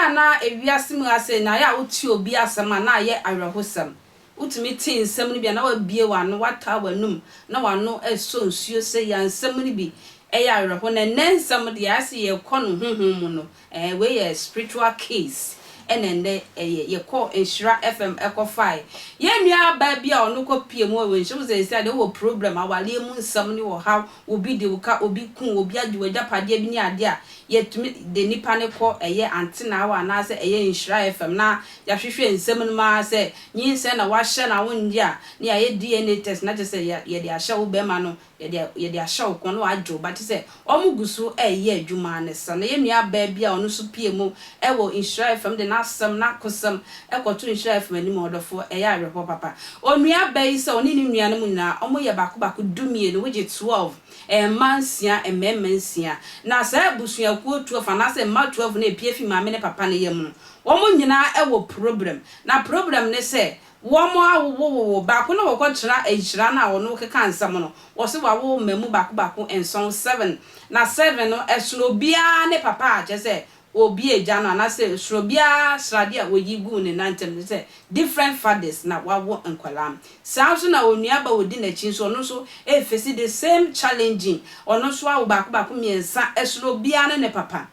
Ɛyɛ a na ewiase mu ha sei no, ayɛ a wote obi asɛm a na ayɛ awerɛhosɛm. Wotumi te nsɛm no bi a na woabue w'ano, woataa w'anum na w'ano resɔ nsuo sei a nsɛm no bi yɛ awerɛho. Na ɛnnɛ nsɛm deɛ ayɛ sɛ yɛrekɔ no honhom mu no, ɛɛ wei yɛ spiritual case ɛna ɛnnɛ ɛyɛ yɛkɔɔ Nhyira FM ɛkɔfaeɛ. Yɛn nua baa bi a ɔno kɔ pie mu wɔ Nhyira, wohu sɛ seesei deɛ wowɔ problem, awareɛ mu nsɛm ne ɔhaw, obi de wo ka, obi ku wo, obi agye w'agyapadeɛ bi ne adeɛ a, yɛtumi de nipa no kɔ ɛyɛ Antenna hɔ anaasɛ ɛyɛ Nhyira FM na yɛahwehwɛ nsɛm no mu ara sɛ nyinsɛn na wahyɛ na wonnye a, na yɛayɛ DNA test na kyerɛ sɛ yɛde ahyɛ wo bɛrima no, yɛde yɛde ahyɛ wo kɔn na wagye wo ba. Kyerɛ sɛ wɔn gu so reyɛ adwuma ne sa. Na yɛn nua baa bi a ɔno nso pue mu wɔ Nhyira FM de n'asɛm, n'akosɛm kɔto Nhyira FM anim, ɔdɔfoɔ, ɛyɛ awerɛhoɔ papa. Onua baa yi sɛ ɔne ne nuanom nyinaa, wɔyɛ baako baako dumienu, which is 12. Mmaa nsia, mmarima nsia. Na saa abusuakuo 12 anaasɛ mma 12 no a ɛpue fi maame ne papa no yam no, wɔn nyinaa wɔ problem. Na problem ne sɛ, wɔn awowowowo, baako na wɔkɔtra ahyira no a ɔno keka nsɛm no, wɔse wawo mmamu baako baako nson, seven. Na seven no, ɛsono obiara ne papa a kyerɛ sɛ Obi agya no anaasɛ soro biara sradeɛ a wɔyi guu ne nan ntam no sɛ different fathers na wawo nkwadaa. Saa nso na onua ba ɔdi n'akyi nso ɔno nso ɛrefesi the same challenging ɔno nso awo baako baako mmiɛnsa ɛsono obiara ne ne papa.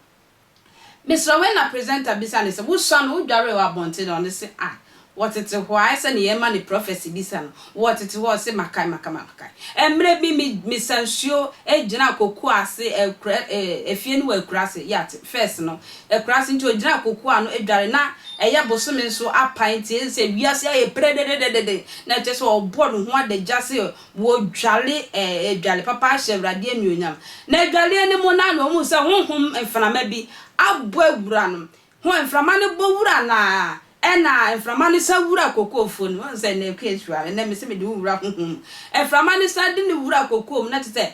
Mesrɛ wei na presenter bisa no sɛ wosua no wodwaree wɔ abɔnten na ɔno se ah Wɔtete hɔ ayɛ sɛ nea yɛma no prophecy bi sa no, wɔtete hɔ ɔse makae makae makae. Mmerɛ bi me mesa nsuo gyina koko ase akura eh efie no wɔ akura ase yeah first no akura ase nti ogyina koko ano dware na ɛyɛ bosome nso apae nti ɛsɛ sɛ wiase ayɛ predededede na kyerɛ sɛ ɔbɔ ne ho adagya se wɔdware eh adware papa ahyɛ Awurade anuonyam. Na adwareɛ no mu no ara na wɔhuu sɛ honhom mframa bi abɔ awura no Ho mframa no bɔ wura na ɛna mframa no san wura kokoofo no. Wohu sɛ nnɛ Akua Asua, ɛnnɛ mese mede wo wura honhom mu. Mframa no san de no wura kokoo mu na kyerɛ sɛ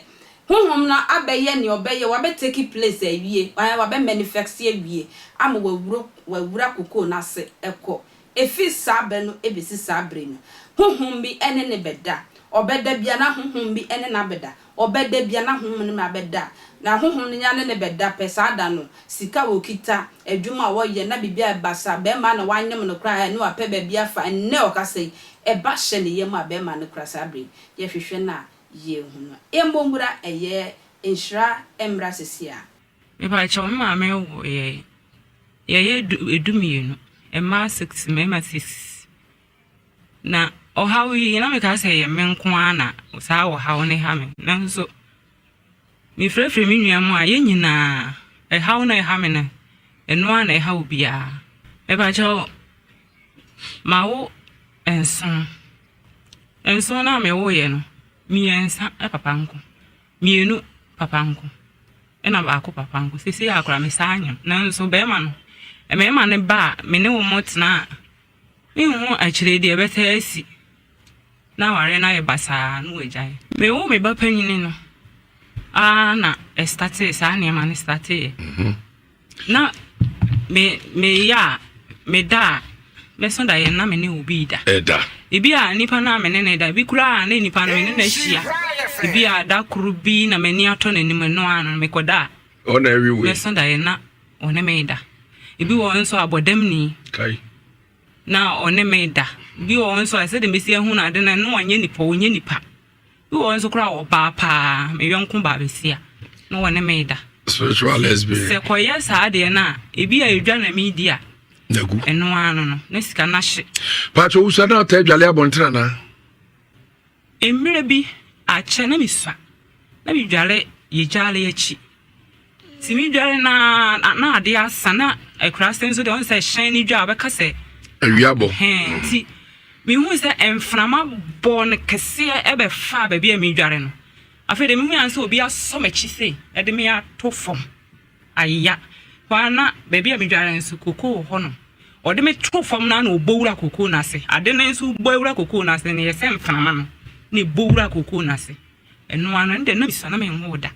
honhom no abɛyɛ nea ɔbɛyɛ, wabɛ take place awie, wabɛ manifest awie ama wawuro, wawura kokoo no ase kɔ. Efi saa bere no besi saa bere no, honhom bi ne no bɛda. Ɔbɛda biara na honhom bi ne no abɛda. Ɔbɛda biara na honhom no abɛda. Na honhom no nya ne no bɛda pɛ, saa da no, sika a ɔkita, adwuma a ɔyɛ, na biribi a ɛba saa, barima na wanyem no koraa a, na wapɛ baabi afa. Ɛnnɛ a ɔkasa yi, ɛba hyɛ ne yam a barima no kura saa bere yi, yɛhwehwɛ no a, yɛnhu no. Yɛmmɔ nwura, ɛyɛ nhyira mmra seesei ara. Mepakyɛw, me maame woo yɛn, yɛyɛ du dumienu, mmaa six, mmarima six. Na ɔhaw yi, na mekaa sɛ ɛyɛ me nko ara na saa ɔhaw no ha me. Nanso mefrɛfrɛ me nua mu a, yɛn nyinaa, ɛhaw no a ɛha me no, ɛno ara na ɛha obiara. Mepakyɛw, mawo nson. Nson no a mewoeɛ no, mmiɛnsa papa nko, mmienu papa nko, ɛna baako papa nko. Seesei ara koraa mesan anyem. Nanso barima no, mmarima no ba a, me ne wɔn tena a, Menhu akyire deɛ ɛbɛtaa asi na awareɛ no ayɛ basaa na wagyae. Mewoo me ba panyini no ara na ɛstatee saa nneɛma no stateeɛ. Mhm. Na me meyɛ a meda a mɛso da yɛ na me ne obi da. Ɛda. Ebi a nipa no a me ne ne da ebi koraa ne nipa no me ne no ahyia. Ebi a da koro bi na m'ani atɔ n'anim ɛno ara no mekɔda a. Ɔna ɛwi wei. Mɛso da yɛ na ɔne me da. Ebi wɔ hɔ nso a bɔdamni Kai. na ɔne me da. Ebi wɔ hɔ nso a sɛdeɛ mesi ahu no ade no na ɔnyɛ nipa, ɔnyɛ nipa. Ebi wɔ hɔ nso koraa a ɔbaa paa, me yɔnko baa bɛsia na ɔne me da. Spiritual lesbian. Sɛ kɔyɛ saa deɛ no a, ebi a edwa na medi a, Nagu. ɛno ara no no, na sika no ahye. Paatwa wusua na ɔtaa dwale abɔnten anaa? Mmerɛ bi akyɛ na mesua, na medware yɛ gyaale akyi. Nti medware no ara na adeɛ asa na akuraase nso deɛ ɔhu sɛ hyɛn no dwa a wobɛka sɛ awia bɔ. Hɛn nti mehu sɛ mframa bɔɔ no kɛseɛ ɛbɛfaa baabi a medware no. Afei deɛ mehu ara sɛ obi asɔ m'akyi sei ɛde me ato fam. Aya. Hɔ ara na baabi a medware nso kokoo wɔ hɔnom. Ɔde me too fam no ara na ɔbɔ wura kokoo no ase. Ade no nso bɔ wura kokoo no ase no, ɛyɛ sɛ mframa no na ɛbɔ wura kokoo no ase. Ɛno ara no, ɛno deɛ na mesua na menwoo da.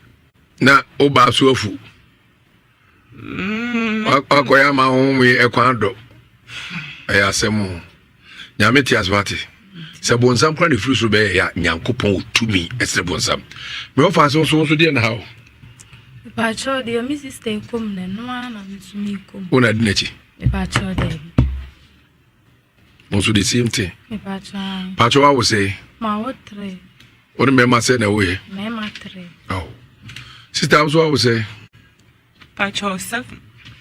Na wo baa so afu. Mm. Wakɔyɛ ama honhom yi ɛkwan dɔ. Ɛyɛ asɛm o. Nyame te ase wate. Sɛ bonsam kora ne firi soro bɛyɛ ya Nyankopɔn wɔ tumi ɛsene bonsam. Me wɔfa ase nso nso deɛ na ha o. Mpakyɛw deɛ me sister kɔ mu no ɛno ara na me nso mekɔ mu. Wo na di n'akyi. Mepakyɛw daabi. Mo nso the same thing. Mepakyɛw ae. Pakyɛw awo sɛ? Mawo tre. Wo ne mmarima sɛ na ɛwoyɛ? Mmarima tre. Awo. Sister nso awo sɛ? Pakyɛw seven.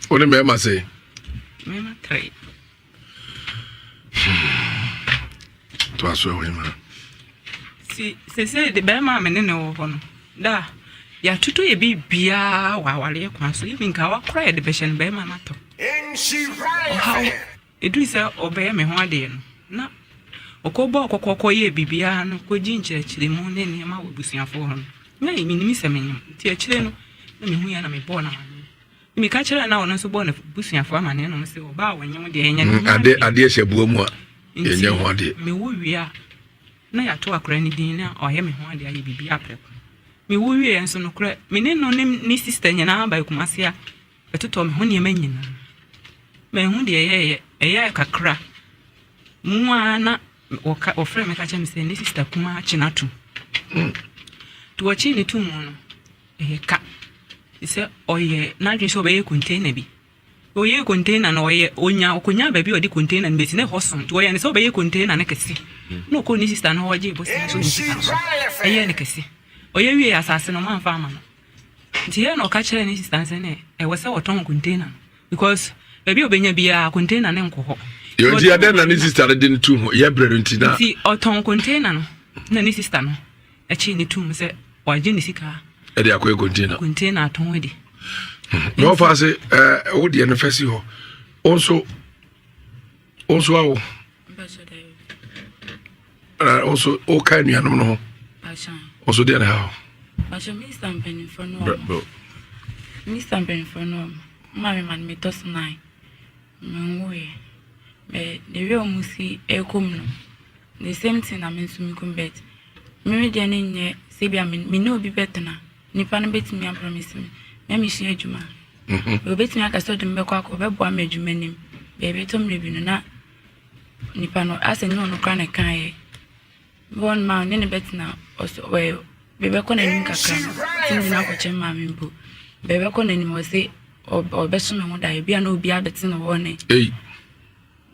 Wo ne mmarima sɛ? Mmarima tre. Hmm. To aso ɛwɔ ma. Si sese de bɛrima a me ne ne wɔ hɔ no da yɛatoto yɛ biribiara wɔ awareɛ kwan so even nka wakora yɛde bɛhyɛ no bɛrima no atɔ. Ɔhaw Ɛduru sɛ ɔbɛyɛ me ho adeɛ no, na ɔkɔbɔɔ kɔkɔ kɔyɛɛ biribiara no kɔgye nkyerɛkyerɛmu ne nneɛma wɔ abusuafoɔ hɔ no, na mennim sɛ menyem. Nti akyire no, na mehuiɛ na mebɔɔ no amaneɛ. Nti meka kyerɛɛ no na ɔno nso bɔɔ n'abusuafoɔ amaneɛ na ɔmo se ɔbaa a ɔnyem deɛ yɛnyɛ ne ho adeɛ. Adeɛ hyɛ boa mu a, yɛnyɛ ho adeɛ. Nti mewo wie a, na yɛato akwadaa no din na ɔayɛ me ho adeɛ ayɛ biribiara prɛko. Mewo wieɛ nso nokorɛ, me ne no ne ne sister nyinaa baa Kumasi a Ɛtotɔɔ me ho nneɛma nyinaa. Manhu deɛ ɛyɛeɛ. Ɛyɛɛ kakra mu ara na wɔka wɔfrɛɛ me ka kyerɛɛ me sɛ ne sista kumaa akye no atom. Nti wɔkyee no too mu no, ɛyɛ ka. Te sɛ ɔyɛ n'adwene sɛ ɔbɛyɛ container bi. Ɔyɛɛ container no ɔyɛ ɔnya ɔkɔnyaa baabi a ɔde container no bɛsi na ɛhɔ so nti ɔyɛ no sɛ ɔbɛyɛ container no kɛse. Na ɔkɔɔ ne sista no hɔ ɔgyee bosea nso ne sika no so ɛyɛɛ no kɛse. Ɔyɛ wieeɛ asase no ɔmamfa amma no. Nti yɛ na ɔka kyerɛɛ ne sista no sɛ ne ɛwɔ sɛ ɔtɔn container no because baabi a ɔbɛnya biara container no nkɔ hɔ. Yɛ nti adɛn na ne sista no de no tum hɔ yɛ brɛ no nti na. Nti ɔtɔn container no na ne sista no ɛkyee ne tum sɛ wagye ne sika. Ɛde akɔyɛ container. Container atɔn adi. Na ɔfa ase ɛɛ wo deɛ no fɛ si hɔ wo nso wo nso awo. Na wo nso woka anuanom no ho wo nso deɛ ne ha hɔ. Minista mpanimfoɔ no wɔ minista mpanimfoɔ no wɔ maame ma no metɔ so nan menwoeɛ bɛ the way ɔmo si ɛkɔ mu no the same thing na me nso mekɔ mu but me me deɛ no nyɛ sɛ bi a me ne obi bɛtena nipa no bɛtumi apromise me na mesua adwuma obɛtumi aka sɛ ɔde me bɛkɔ akɔ ɔbɛboa me adwuma nim baabi ɛtɔ mmerɛ bi no na Nipa no asɛ nyɛ ɔno koraa na ɛkaeɛ. Bi wɔ hɔnom a ɔne no bɛtena ɔsɛ ɔyɛ bɛbɛkɔ n'anim kakra no tumi de no akɔkyɛ maame mpo. Bɛbɛkɔ n'anim ɔse ɔbɛso me ho daeɛ bi a na obi abɛte ne hɔ ne. Ei.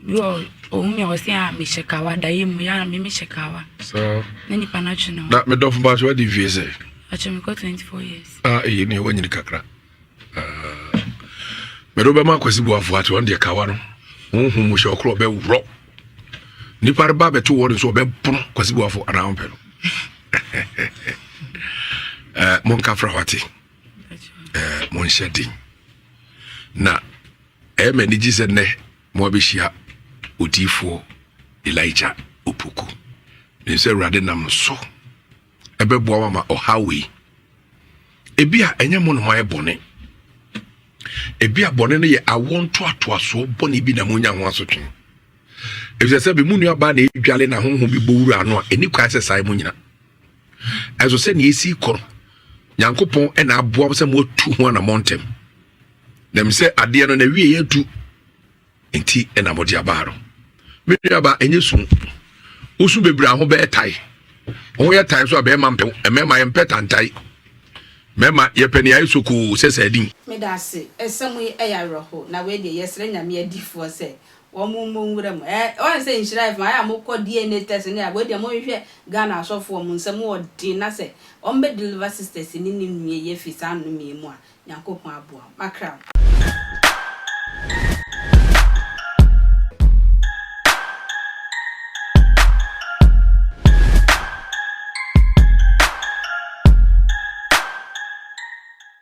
Bi wɔ ohun mi a ɔse a mehyɛ kawa daeɛ mu yɛ a me mehyɛ kawa. Saa. Na nipa no atwe ne ho. Na me dɔfo ba so adi mfie sɛ. Atwe me kɔ 24 years. Ah eyi ne wanyini kakra. Mede wobɛma Akwasi Boafo ate ɔno deɛ kawa no honhom mu hyɛ ɔkorɔ ɔbɛworɔ nipa reba bɛto wɔ no nso ɔbɛpono Kwasi Boafo anaa ɔmpɛ no eh, monka fra wate eh, monhyɛ den na ɛyɛ m'ani gye sɛ nnɛ mo abɛhyia odiyifoɔ Elijah Opoku ne sɛ Awurade nam so ɛbɛboa wo ama ɔhaw wei. Ebi a ɛnyɛ mo na moayɛ bɔne. Ebi a bɔne no yɛ awoɔ ntoatoasoɔ bɔne bi na monya ho asotwe. Efisɛ sɛ bi mo nua baa na edwale na honhom bi bɔ wura ano a, ɛni kwan sɛ saa mo nyina. Ɛnso sɛ nea esi kɔ no, Nyankopɔn ɛna aboa mo sɛ moatu ho anammɔn ntɛm. Nam sɛ adeɛ no na wie yɛ adu. Nti na mode aba no. Me nuaba, ɛnyɛ su. Wosu bebree a ho bɛyɛ tae. Ho yɛ tae nso a bɛrima mpɛ wo. Mmarima yɛmpɛ tantae. Mmarima yɛpɛ nea ayɛ sokoo sɛ sardine. Medase, ɛsɛm yi ɛyɛ awerɛho, na wei deɛ yɛsrɛ Nyame adifoɔ sɛ wɔn mmɔ nwura mu. Ɛ wɔn sɛ nhyira FM ayɛ a mokɔ DNA test ne a wei deɛ monhwehwɛ Ghana asɔfoɔ wɔn nsɛm wɔ den na sɛ wɔn bɛ deliver sisters ne ne nua yi afi saa nnome yi mu a Nyankopɔn aboa wɔn. Makra wo.